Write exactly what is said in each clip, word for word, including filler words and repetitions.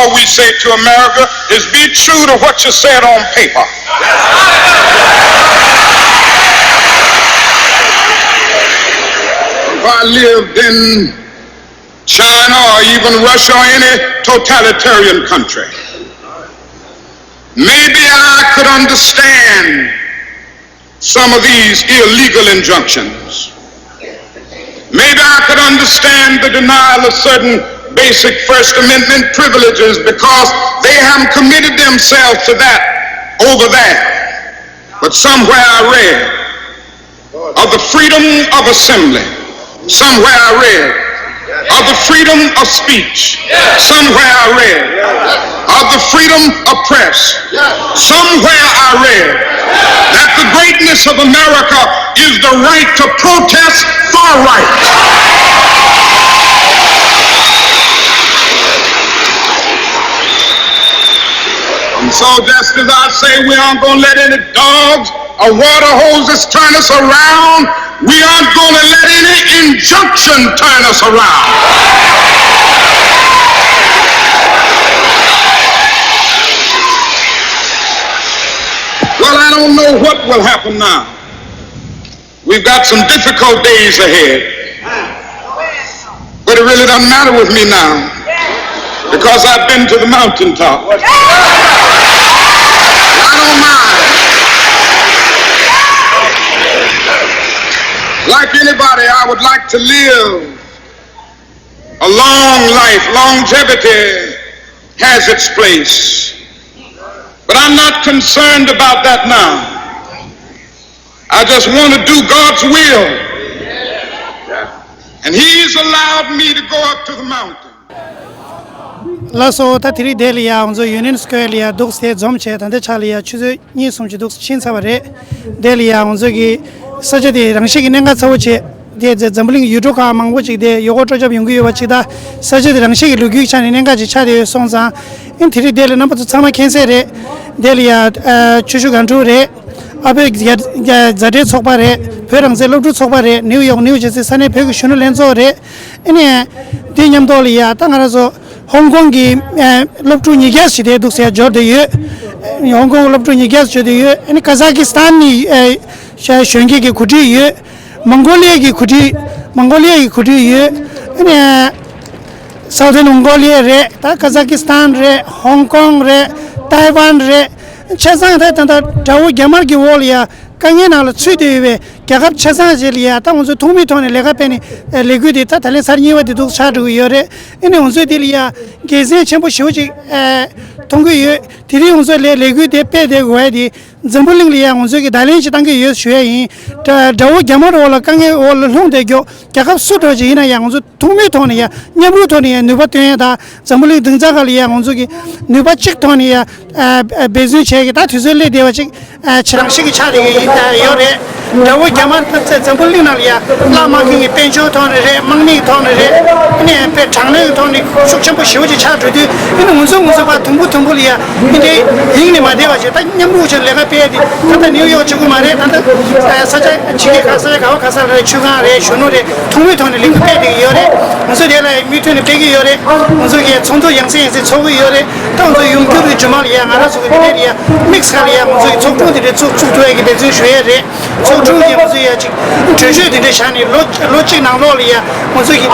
All we say to America is be true to what you said on paper. If I lived in China or even Russia or any totalitarian country, maybe I could understand some of these illegal injunctions. Maybe I could understand the denial of certain basic First Amendment privileges because they haven't committed themselves to that over there. But somewhere I read of the freedom of assembly. Somewhere I read of the freedom of speech. Somewhere I read of the freedom of press. Somewhere I read that the greatness of America is the right to protest far right. And so, just as I say, we aren't going to let any dogs or water hoses turn us around. We aren't going to let any injunction turn us around. Well, I don't know what will happen now. We've got some difficult days ahead. But it really doesn't matter with me now because I've been to the mountaintop. I don't mind. Like anybody, I would like to live a long life. Longevity has its place. But I'm not concerned about that now. I just want to do God's will. And He's allowed me to go up to the mountain. ལགས་སོ། ད་དེ་རིང་འདི་ལ་ཡ་ང་ཚོ་ཡུ་ནི་ཡན་སི་ཀོ་ཝེར་ལ་ཡ་འདུག་སེ་འཛོམས་བྱས། ད་ལྟའི་ཆ་ལ་ཡ་ཆུ་ཚོད་གཉིས་གསུམ་ཅིག་འདུག་སེ་ཕྱིན་ཚར་བ་རེད། འདི་ལ་ཡ་ང་ཚོ་གི་ས་ཆ་དེ་རང་བཞིན་གྱི་གནད་འགག་ཚ་བོ་བྱས། དེ་རྗེས་འཛམ་བུ་གླིང་གི་ཡུལ་གྲུ་ཁག་མང་པོ་ཅིག་དེ་ཡུལ་སྐོར་སྤྲོ་འཆམ་ཡོང་གི་ཡོད་པ་ཅིག་ད་ས་ཆ་དེ་རང་བཞིན་གྱི་ལོ་རྒྱུས་ཀྱི་ཆ་ནས་གནད་འགག་ཅིག་ཆགས་བསྡད་ཡོད་སོང་ཙང་། ཨིན་དེ་རིང་འདི་ལ་རྣམ་པ་ཚོ་ཚང་མ་མཁྱེན་གསལ་རེད། འདི་ལ་ཡ་ཨ་ཆུ་ཤུར་སྒང་དྲུག་རེད། ཨ་བོད་རྒྱ་རྒྱ་མཛའ་འབྲེལ་ཚོགས་པ་རེད། བོད་རང་བཙན་སློབ་ཕྲུག་ཚོགས་པ་རེད། ནིའུ་ཡོག་ནིའུ་ཇར་སི་ས་གནས་བོད་ཀྱི་གཞོན་ནུ་ལྷན་ཚོགས་རེད། ཨ་ནི་དེ་མཉམ་དུ་ལ་ཡ་ད་ང་རང་ཚོ་ཧོང་ཀོང་གི་ཨ་སློབ་ཕྲུག་ཉིས་བརྒྱ་ཞིག་དེ་འདུག་སེ་འབྱོར་བསྡད་ཡོད། ཧོང་ཀོང་སློབ་ཕྲུག་ཉིས་བརྒྱ་འབྱོར་བསྡད་ཡོད། ཨ་ནི་ཀ་ཟ་ཀི་སི་ཐན་ནི་ཨ་གཞོན་སྐྱེས་ཀྱི་གོ་སྒྲིག་ཡོད། མོང་གོ་ལི་ཡ་གི་གོ་སྒྲིག་མོང་གོ་ལི་ཡ་གི་གོ་སྒྲིག་ཡོད། ཨ་ནི་སའུ་ཐན་མོང་གོ་ལི་ཡ་རེད། ད་ཀ་ཟ་ཀི་སི་ཐན་རེད། ཧོང་ཀོང་རེད། ཏའེ་ཝན་རེད། བྱས་ཙང་ད་ད་ད་དགྲ་བོ་རྒྱ་དམར་གྱི་འོག་ལ་ཡ་དཀའ་ངལ་ནང་ལ་ཚུད་བསྡད་ཡོད་པའི་རྒྱལ་ཁབ་ཆ་ཚང་ཞིག་ལ་ཡ་ད་ང་ཚོས་ཐོག་མའི་ཐོག་ནས་ལས་ཀ་སྤེལ་ནས་ལས་འགུལ་དེ་ད་ད་ལན་ཚར་གཉིས་པ་དེ་འདུག་ཆགས་འགྲོ་གི་ཡོད་རེད། ཨ་ནི་ང་ཚོས་དེ་ལ་ཡ་དགེ་མཚན་ཆེན་པོ་ཞེ་པོ་ཅིག་ཨ་མཐོང་གི་ཡོད། དེ་རིང་ང་ཚོས་ལས་ལས་འགུལ་དེ་སྤེལ་བསྡད་དགོས་ཡ་དེ། འཛམ་བུ་གླིང་ལ་ཡང་ང་ཚོས་ཀྱི་བརྡ་ལན་ཞིག་བཏང་གི་ཡོད་ཞུ་ཡ་ཡིན། དགྲ་དགྲ་བོ་རྒྱ་དམར་འོག་ལ་དཀའ་ངལ་འོག་ལ་ལྷུང་བསྡད་རྒྱུ་རྒྱལ་ཁབ་སུ་འདྲ་ཞིག་ཡིན་ན་ཡང་ང་ཚོ་ཐོག་མའི་ཐོག་ནས་ཡང་མཉམ་རུབ་ཐོག་ནས་ཡང་ནུས་པ་བཏོན་ཡ་དང་། འཛམ་བུ་གླིང་སྡིངས་ཆ་ཁག་ལ་ཡང་ང་ཚོ་གི་ནུས་པ་གཅིག་ཐོག་ནས་ཡང་ཨ་ཨ་འབད་བརྩོན་བྱས་ཀྱི་ད་དུས་ཚོད་སླེབས་བསྡད་པ་ཅིག་ཨ་ཆ་རང་ཤི་གི་ཆགས་བསྡད་ཀྱི་ཡིན་ད་ཡོད་རེད། དགྲ་བོ་རྒྱ་དམར་འཛམ་བུ་གླིང་ནང་ལ་ཡང་བླ་མ་མཁན་གྱི་དཔལ་འབྱོར་ཐོག་ནས་རེད། དམག་མི་གི་ཐོག་ནས་རེད། ཨ་ནི་དཔེ་དྲག་གནོན་གྱི་ཐོག་ནས་ཤུགས་ཆེན་པོ་ཞེ་པོ་ཅིག་ཆགས་འགྲོ་དུས། ཨ་ནི་ང་ཚོ་ང་ཚོ་ཕར་དུམ་བུ་དུམ་བུ་ལ་ཡ་ཨ་ནི་ཡིང་ནས་མ་བསྡད་པ་བྱས། ད་མཉམ་རུབ་བྱས་ལས་ཀ་སྤེལ་ཏེ་ད་ལྟ་ནིའུ་ཡོག་གཅིག་པུ་མ་རེད། ད་ལྟ་ས་ཆ་ཕྱི་རྒྱལ་ཁག་ས་ཆ་ག་བ་ག་ས་ལ་རེད། ཆུ་སྒང་རེད། གཞོན་ནུ་རེད། ཐོག་མའི་ཐོག་ནས་ལས་ཀ་སྤེལ་བསྡད་ཀྱི་ཡོད་རེད། ང་ཚོ་དེ་ལ་ཡ་མུ་མཐུད་ནས་སྤེལ་གྱི་ཡོད་རེད། ང་ཚོ་གི་ཚོགས་འདུ་ཡང་སེ་ཡང་སེ་ཚོགས་ཀྱི་ཡོད་རེད། ད་ང་ཚོ་ཡོང་རྒྱུ་རེད། རྗེས་མ་ལ་ཡ་ང་རང་ཚོ་གི་དེ་ལ་ཡ་དམིགས་བསལ་ལ་ཡ་ང་ཚོ་གི་ཚོགས་དྲུང་དེ་འདྲའི་བཙུགས་བཙུགས་ཐུབ་ཡ་གི་འབད་བརྩོན་ཞུ་ཡ་རེད། ཚོགས་དྲུང་གིས་ང་ཚོ་ཡ་ཅིག་གྲོས་ཆོད་དེ་འདྲ་བཞག་ནས་ལོ་ལོ་གཅིག་ནང་ལོགས་ལ་ཡ་ང་ཚོ་གི་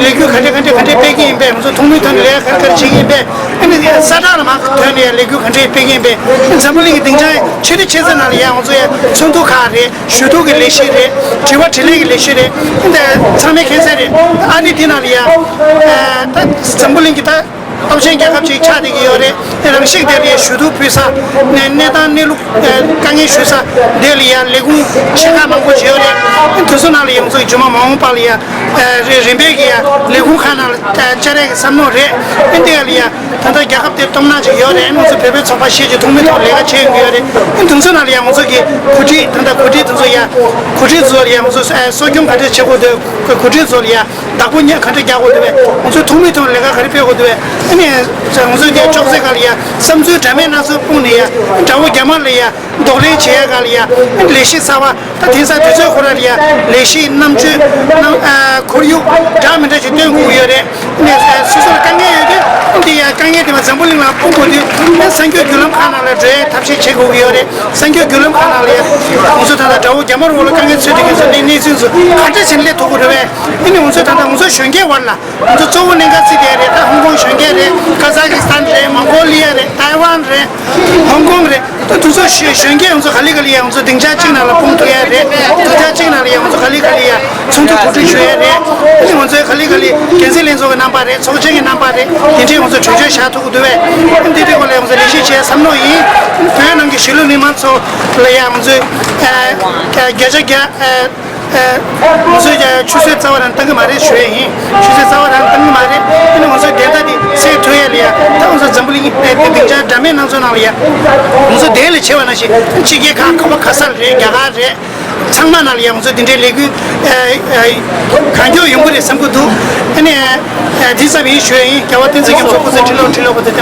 ལས་འགུལ་ག་འདྲ་ག་འདྲ་ག་འདྲ་སྤེལ་གྱི་ཡིན་པས། ང་ཚོ་ཐོག་མའི་ཐོག་ནས་ལས་ཀ་ག་རེ་ག་རེ་བྱེད་ཀྱི་ཡིན་པས། ཨ་ནི་ས་ཁྲ་ལ་མ་ཐོན་ནས་ལས་འགུལ་ག་འདྲ་སྤེལ་གྱི་ཡིན་པས། འཛམ་བུ་གླིང་གི་སྡིངས་ཆ་ཆེ་འདྲ་ཆེ་ས་ནང་ལ་ཡ་ང་ཚོ་ཡ་ཚོགས་འདུ་ཁག་རེད། ཞུ་གཏུག་གི་ལས་གཞི་རེད། དྲི་བ་དྲིས་ལན་གྱི་ལས་གཞི་རེད། འདི་ཚང་མས་མཁྱེན་གསལ་རེད། ཨ་ནི་འདི་ནང་ལ་ཡ་ད་འཛམ་བུ་གླིང་གི་ད་སྟོབས་ཆེན་རྒྱལ་ཁབ་ཅིག་ཆགས་བསྡད་ཀྱི་ཡོད་རེད། རང་བཞིན་དེ་ལ་ཞུ་གཏུག་ཕུལ་ས། གནས་གནས་སྟངས་གནས་ལུགས་དཀའ་ངལ་ཞུ་ས་དེ་ལ་ཡ་ལས་ཁུངས་ཆེ་ཁག་མང་པོ་ཞིག་ཡོད་རེད། དེ་ཚོ་ནང་ལ་ཡང་ཚོ་རྗེས་མ་མ་འོངས་པ་ལ་ཡ་རེ་རིམ་པས་ཀྱི་ཡ་ལས་ཁུངས་ཁག་ནང་ལ་བཅར་ཡ་གི་བསམ་མནོ་རེད། དེ་ལ་ཡ་ད་ལྟ་རྒྱལ་ཁབ་དེ་སྟོབས་ནག་ཅིག་ཡོད་རེད། ང་ཚོ་བོད་པའི་ཚོགས་པ་ཞེ་ཅིག་ཐོག་མའི་ཐོག་ལས་ཀ་བྱེད་ཀྱི་ཡོད་རེད། དེ་ཚོ་ནང་ལ་ཡ་ང་ཚོ་གི་གོ་སྒྲིག་ད་ལྟ་གོ་སྒྲིག་དེ་ཚོ་ཡ་གོ་སྒྲིག་ཚོ་ལ་ཡ་ང་ཚོ་གསོ་སྐྱོང་ག་འདྲས་བྱེད་དགོས་འདུག་གོ་སྒྲིག་ཚོ་ལ་ཡ་བདག་པོ་ག་འདྲས་རྒྱག་དགོས་འདུག་བས། ང་ཚོ་ཐོག་མའི་ཐོག་ལས་ཀ་ག་རེ་སྤེལ་དགོས་འདུག་བས། ཨ་ནི་ང་ཚོ་འདི་ཅོག་ཙེ་ཁ་ལ་ཡ་བསམ་ཚུལ་འདྲ་མིན་སྣ་ཚོགས་སྤུངས་ནས་ཡ་དགྲ་བོ་རྒྱ་དམར་ལ་ཡ་ གདོང་ལེན་བྱེད་ཡ་ག་ལ་ཡ་ལས་གཞི་གསར་བ། ད་དེང་སང་དུས་ཚོད་ཁོ་ར་ལ་ཡ་ལས་གཞི་རྣམ་དཔྱོད་རྣམ་ཨ་ཁོར་ཡུག་འདྲ་མི་འདྲ་ཞིག་སྟོན་དགོས་ཀྱི་ཡོད་རེད། ནས་སོ་སོ་ལ་དཀའ་ངལ་ཡོད་དུས་འདི་ཡ་དཀའ་ངལ་དེ་མ་འཛམ་བུ་གླིང་ལ་སྤུངས་དགོས་དུས་ནས་གསར་འགྱུར་བརྒྱུད་ལམ་ཁག་ནང་ལ་འགྲོ་ཡའི་ཐབས་ཤེས་བྱེད་དགོས་ཀྱི་ཡོད་རེད། གསར་འགྱུར་བརྒྱུད་ལམ་ཁག་ནང་ལ་ཡ་ང་ཚོ་ད་ལྟ་དགྲ་བོ་རྒྱ་དམར་འོག་ལ་དཀའ་ངལ་ཚུད་དེ་ངེད་ཚོ་འདི་གནས་ཚུལ་ཚོ་ག་འདྲ་བྱས་ནས་སླེབས་ཐུབ་ཀྱི་རེད་བས། ཨ་ནི་ང་ཚོ་ད་ལྟ་ང་ཚོ་གཞོན་སྐྱེས་བར་ལ། ང་ཚོ་གཙོ་བོ་གནད་འགག་རྩི་དེ་རེད། ད་ཧོང་ཀོང་གཞོན་སྐྱེས་རེད། ཀ་ཟ་ཁི་སི་ཐན་རེད། མོང་གོ་ལི་ཡ་རེད། ཏའེ་ཝན་རེད། ཧོང་ཀོང་རེད། ད་དེ་ཚོ་གཞོན་གཞོན་སྐྱེས་ང་ཚོ་ག་ལེ་ག་ལེ་ཡ་ང་ཚོ་སྡིངས་ཆ་གཅིག་ནང་ལ་སྤུངས་ཐུབ་ཡ་རེད། སྡིངས་ཆ་གཅིག་ནང་ལ་ཡ་ང་ཚོ་ག་ལེ་ག་ལེ་ཡ་ཚོགས་འདུ་གོ་སྒྲིག་ཞུ་ཡ་རེད། དེ་ནི་ང་ཚོའི་ག་ལེ་ག་ལེ་འགན་འཛིན་ལྷན་ཚོགས་ཀྱི་རྣམ་པ་རེད། ཚོགས་ཆེན་གྱི་རྣམ་པ་རེད། དེ་འདྲས་ང་ཚོ་གྲོས་ཆོད་བཞག་ཐུབ་ཀྱི་འདུག་བས། དེ་འདྲས་སྐོར་ལ་ང་ཚོ་ལས་གཞི་བྱེད་བསམ་མནོ་ཡིན། བོད་ནང་གི་གཞིས་ལུས་མི་མང་ཚོ་ལ་ཡ་ང་ཚོས་ཨ་ཨ་བརྒྱ་ཆ་བརྒྱ་ཨ། ཨ། ང་ཚོས་ཀྱང་ཆུད་ཟོས་རྩ་བ་རང་བཏང་གི་མ་རེད་ཞུ་ཡས་ཡིན། ཆུད་ཟོས་རྩ་བ་རང་བཏང་གི་མ་རེད། ཨ་ནི་ང་ཚོའི་བདེན་མཐའ་འདི་གསལ་ཐུབ་ཡས་ལ་ཡ། ད་ང་ཚོ་འཛམ་བུ་གླིང་ཨེ་འདི་སྡིངས་ཆ་འདྲ་མིན་སྣ་ཚོགས་ནང་ལ་ཡ། ང་ཚོ་དེ་ལས་ཆེ་བ་ནང་བཞིན་ཕྱི་རྒྱལ་ཁག་ག་པ་ག་ས་རེད། རྒྱ་གར་རེད། ཚང་མ་ནང་ལ་ཡ་ང་ཚོ་འདི་འདྲའི་ལས་འགུལ་ཨེ་ཨེ་གང་མགྱོགས་ཡོང་གི་རེད་བསམ་གི་འདུག་ཨ་ནི་ཨེ་འདི་ཙམ་ཡིན་ཞུ་ཡས་ཡིན། རྒྱལ་བ་བསྟན་འཛིན་རྒྱ་མཚོ་སྐུ་ཚེ་ཁྲི་ལོ་ཁྲི་ལོ་བར་དུ་